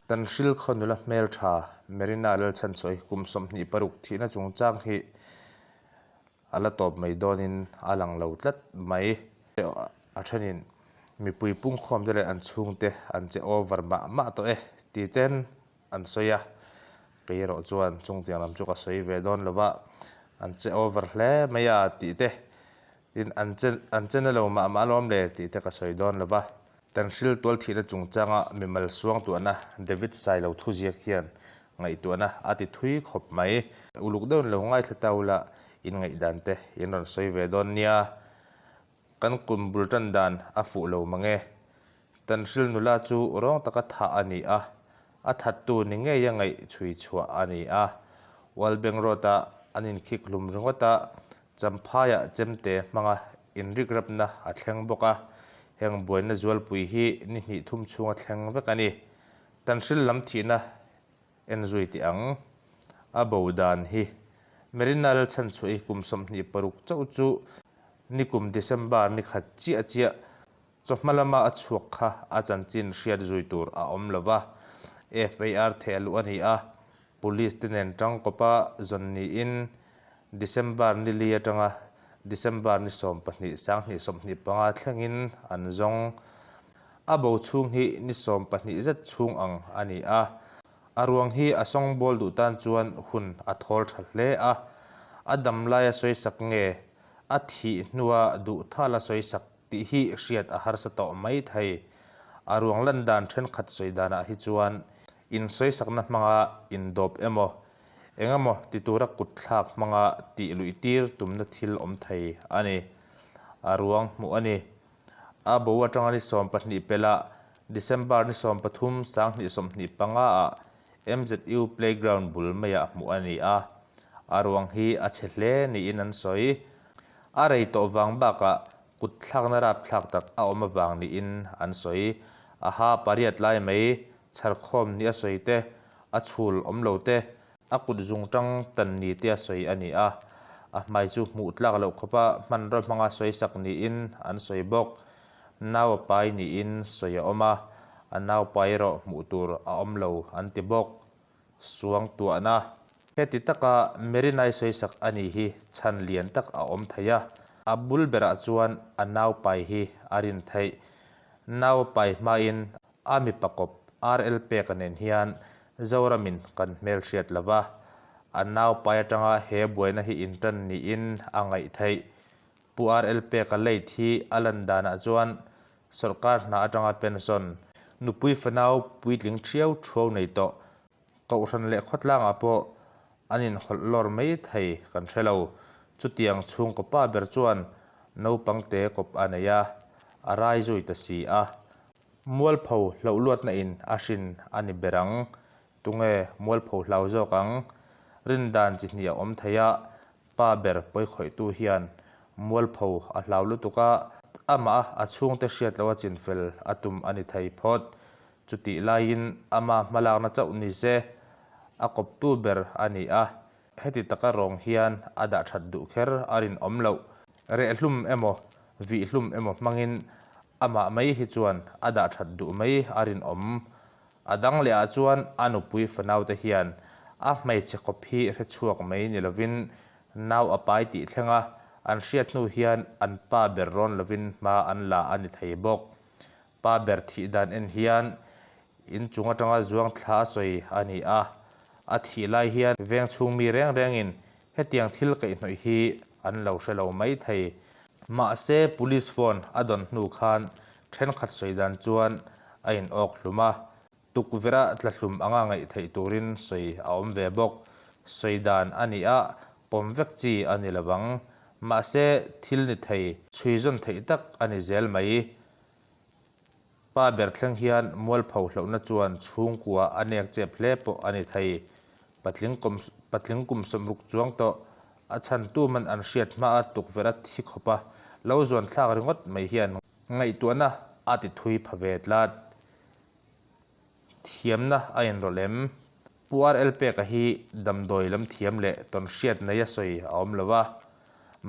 Tanhril khaw nula hmeltha Marina Lalchhanchhuahi kum 26 thihna chungchang hi a la tawp mai dawnin a lang lo tlat mai. A thenin mipui pungkhawm te leh an chhungte an che over mah mah tawh e ti ten an sawi a, kei erawh chuan chungtiang lam chu ka sawi ve dawn lo va, an che over hle mai a tih te, tin an che an che na lo mah mah alawm le tih te ka sawi dawn lo va. Tanhril tual thihna chungchanga mimal suangtuahna David Sailo thuziak hian ngaihtuahna a ti thui khawp mai. Uluk deuhin lo ngaithla ta ula in ngaihdan te in rawn sawi ve dawn nia. Kan kum bul tan dan a fuh lo mang e. Tanhril nula chu rawng taka thah a ni a, a thattu ni ngeia ngaih chhui chhuah a ni a. Walbeng Road-ah an inkhik hlum ringawt a, Champhaiah chemte hmanga inrikrapna a thleng bawk a, heng buaina zualpui hi ni hnih thum chhunga thleng vek a ni. Tanhril lam thihna En zui teh ang. A bo dan hi. Marina Lalchhanchhuahi kum 26 chauh chu nikum December ni khat chiah chiah chawhma lama a chhuak kha a chanchin hriat zui tur a awm lo va. FIR theh luh a ni a, Police te nen tangkawpa zawn niin December ni li atanga December ni 12 2025 thlengin an zawng. A bo chhung hi ni 12 zet chhung ang a ni a. A ruang hi a sawngbawl duh tan chuan hun a thawl tha hle a. A dam laia sawisak nge a thih hnua duh thala sawisak tih hi hriat a harsa tawh mai thei. A ruang lan dan thenkhat sawi danah hi chuan insawisakna hmanga indawp emaw engemaw ti tura kutthlak hmanga tih luih tir tumna thil awm thei a ni. A ruang hmuh a ni. A bo atanga ni 12 pelah December ni 13 2025 ah MZU playground bul maiah hmuh a ni a. A ruang hi a chhe hle niin an sawi. A rei tawh vang bakah kutthlakna rapthlak tak a awm avang niin an sawi. A ha pariat lai mai chharkhawm ni a sawi te, a chhul awm lo te, a kut zung tang tan ni te a sawi a ni a. A hmai chu hmuh tlak loh khawpa hmanraw hmanga sawi sak niin an sawi bawk. Nau a pai niin sawi a awm a, a nau pai erawh hmuh tur a awm lo an ti bawk. Suangtuahna. Heti taka Merinai sawisak a ni hi chhan lian tak a awm thei a, a bul berah chuan a nau pai hi a rin theih. Nau a pai hmain a mipa kawp RL Peka nen hian Zoramin kan hmelhriat lo va, a nau pai atanga he buaina hi intan niin a ngaih theih. Pu RL Peka late hi a lan danah chuan sawrkar hna atanga pension, nupui fanau puitling thiau thuau nei tawh, kohhran leh khawtlangah pawh an inhawlh lawr mai thei kan hre lo. Chutiang chhungkaw pa ber chuan naupang te kawp a nei a, a rai zui ta si a. Mualpho hlauh luatna in a hrin a ni ber ang. Tunge mualpho hlau zawk ang? Rindan chi hnih a awm thei a, Pa ber pawikhawihtu hian mualpho a hlau lutuk a, amah a chhungte hriat loha chinfel a tum a ni thei phawt. Chutih laiin ama hmalakna chauh ni se a kawptu ber a ni a, heti taka rawng hian a dah that duh kher a rinawm loh. Rehhlum emaw, vihhlum emaw hmangin amah mai hi chuan a dah that duh mai a rinawm. A dang leh ah chuan a nupui fanaute hian a hmeichhe kawp hi hre chhuak mai ni lovin nau a pai tih thleng a, an hriat hnu hian an pa ber rawn lovin hma an la a ni thei bawk. Pa ber thih dan en hian in chung atanga zuang thla a sawi a ni a, a thih lai hian veng chhung mi reng rengin hetiang thil kaihhnawih hi an lo hre lo mai thei. Mahse police phone a dawn hnu khan Thenkhat sawi dan chuan a in awk hlum a, tukverh a tla hlum anga ngaih theih turin sawi a awm ve bawk. Sawi dan a ni a, pawm vek chi a ni lo ang. Mahse, thil ni thei, chhui zawn theih tak a ni zel mai. Pa ber thleng hian mualpho hlauhna chuan chhungkua a nek chep hle pawh a ni thei. Patling kum patling kum 60 chuang tawh a chhantu man an hriat hmaa tukverh a thi khawp a, lo zuan thlak ringawt mai hian Ngaihtuahna a ti thui pha ve tlat. Thiamna a inrawlh em? Pu RL Peka hi damdawi lam thiam leh tawn hriat nei a sawi a awm lo a.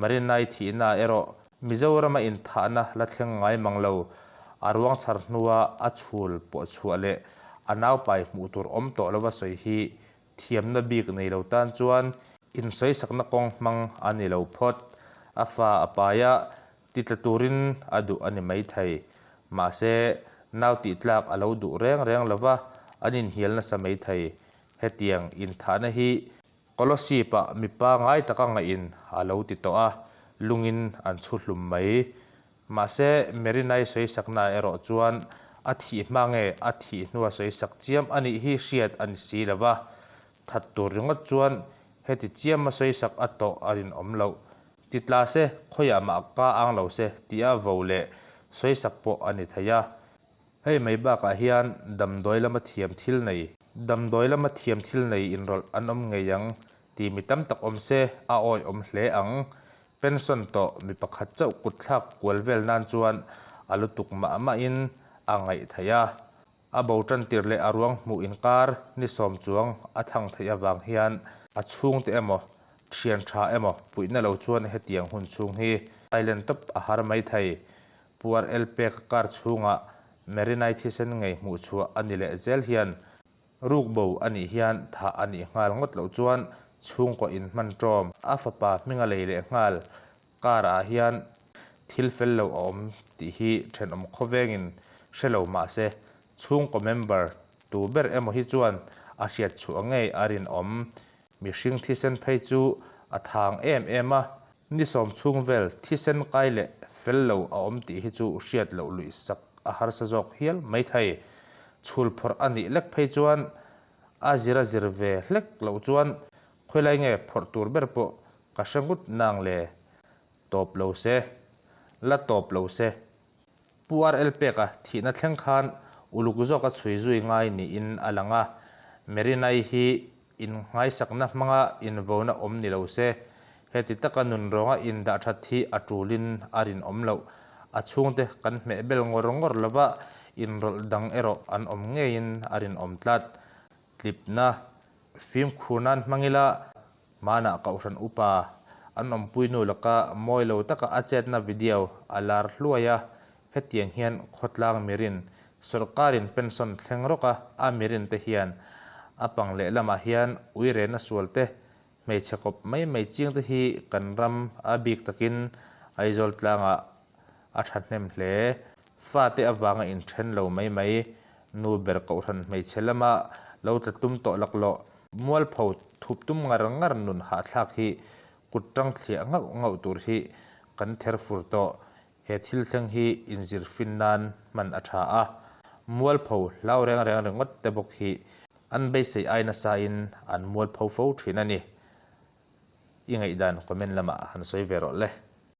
Marinai thihna erawh Mizorama inthahna la thleng ngai mang lo, a ruang chhar hnua a chhul pawh chhuah leh a naupai hmuh tur awm tawh lova sawi hi thiamna bik nei lo tan chuan insawisakna kawng hmang a ni lo phawt. A fa a pai a, titla turin a duh a ni maithei. Mahse, nau tihtlak a lo duh reng reng lova, an inhnial nasa maithei. Hetiang inthahna hi Kolosip-ah mipa ngai taka ngaihin a lo ti tawh a, lungin an chhu hlum mai. Mahse, Merinai sawisaknaah erawh chuan a thih hma nge a thih hnua sawisak chiam a nih hi hriat a ni si lo va, that tur ringawt chuan heti chiama sawisak a tawh a rinawm loh. Ti tla se, khawiah mah ka ang lo se tia vo leh sawisak pawh a ni thei a. Hei mai bakah hian damdawi lama thiam thil nei, damdawi lama thiam thil nei inrawlh an awm ngei ang tih mi tam tak awm se a awihawm hle ang. Pension tawh mi pakhat chauh kut thlak kual vel nan chuan a lutuk mah mahin a ngaih theih a. A bo tan tir leh a ruang hmuh inkar ni sawm chuang a thang theih avang hian a chhungte emaw thian tha emaw puihna lo chuan hetiang hun chhung hi silent tawp a har mai thei. Puar el pek kar chhungah Marinai thisen ngei hmuh chhuah a ni leh zel hian rukbo a nih hian thah a nih nghal ngawt loh chuan chhungkaw in hman ṭawm a fapa hminga lei leh nghal kar ah hian thil fel lo a awm tih hi ṭhenawm khawvengin hre lo mah se chhungkaw member tu ber emaw hi chuan a hriat chhuah ngei a rinawm. Mihring thisen phei chu a thang em em a, ni sawm chhung vel thisen kai leh fel lo a awm tih hi chu hriat loh luih sak a harsa zawk hial mai thei. Chhul phawrh a nih lek phei chuan a zir a zir ve hlek loh chuan khawilai nge phawrh tur ber pawh ka hre ngut nang le. Tawp lo se. La tawp lo se. Pu RL Peka thihna thleng khan uluk zawka chhui zui ngai niin a lang a, Merinai hi innghaisakna hmanga invona awm ni lo se, heti taka nunrawnga indah that hi a tulin a rinawm loh. A chhungte kan hmeh bel ngawr ngawr lova, inrawlh dang erawh an awm ngeiin a rinawm tlat. Tlipna fimkhur nan hmang ila Hmanah Kohhran upa an awmpui nu laka mawi lo taka a chetna video a lar hluai a, hetiang hian khawtlang mirin, sawrkarin pension thleng rawk a a mirin te hian a pang lehlamah hian uirena sual te, hmeichhe kawp mai mai ching te hi kan ram a bik takin Aizawl tlangah a thahnem hle. Fate avanga inthen lo mai mai, nu ber kohhran hmeichhe lama lo tla tum tawh laklawh, mualpho thup tum ngar ngar nun hahthlak hi kut tang thliah ngauh ngauh tur hi kan ther fur tawh. He thil thleng hi inzir fin nan hman a tha a, mualpho hlau reng reng ringawt te bawk hi an beisei ai nasain an mualpho fo thin a ni. I ngaihdan comment lamah han sawi ve rawh le.